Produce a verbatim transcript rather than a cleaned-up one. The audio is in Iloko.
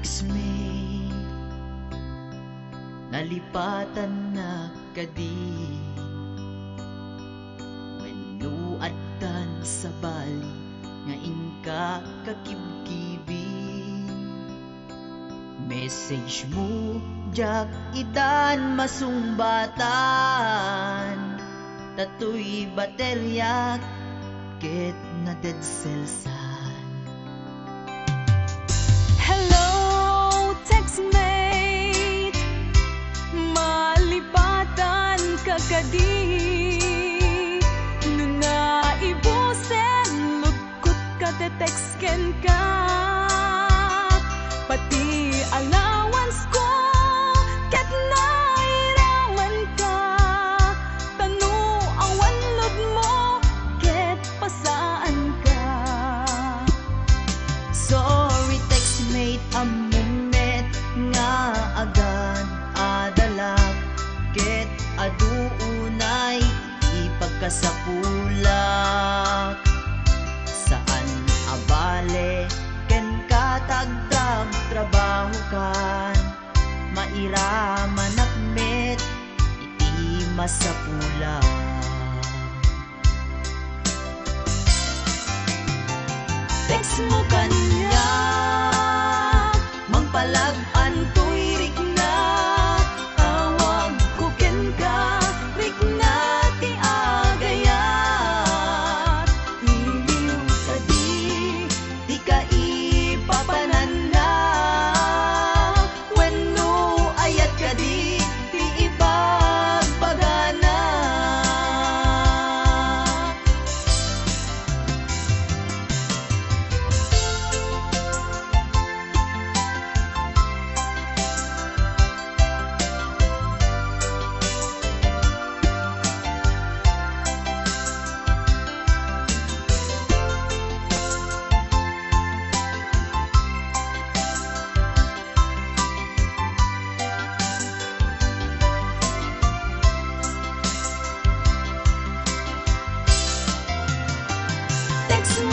Text me, nalipatannak kadi? Wenno addan sabali nga inka kakibkibi? Message mo, diak itan masungbatan, ta toy bateriak ket na-dead cellsan. Hello, textmate! Malipatan ka kadi? No naibusen, lugkot ka, te-text kenka. Pati allowance ko, ket nairaman ka. Ta no awan load mo, ket pasaanka. Sorry, textmate, ammom met nga agad-adalak, ket adu unay ipagkasapulak. Saan a bale kenka ta agtrabtrabahokan, mairamanak met iti masapulak. Text mo kaniak, mangpalag-an toy rikna, tawagko kenka, rikna ti agayat. Iliw kadi ti kaipapananna, wenno ayat kadi ti ibagbagana? Text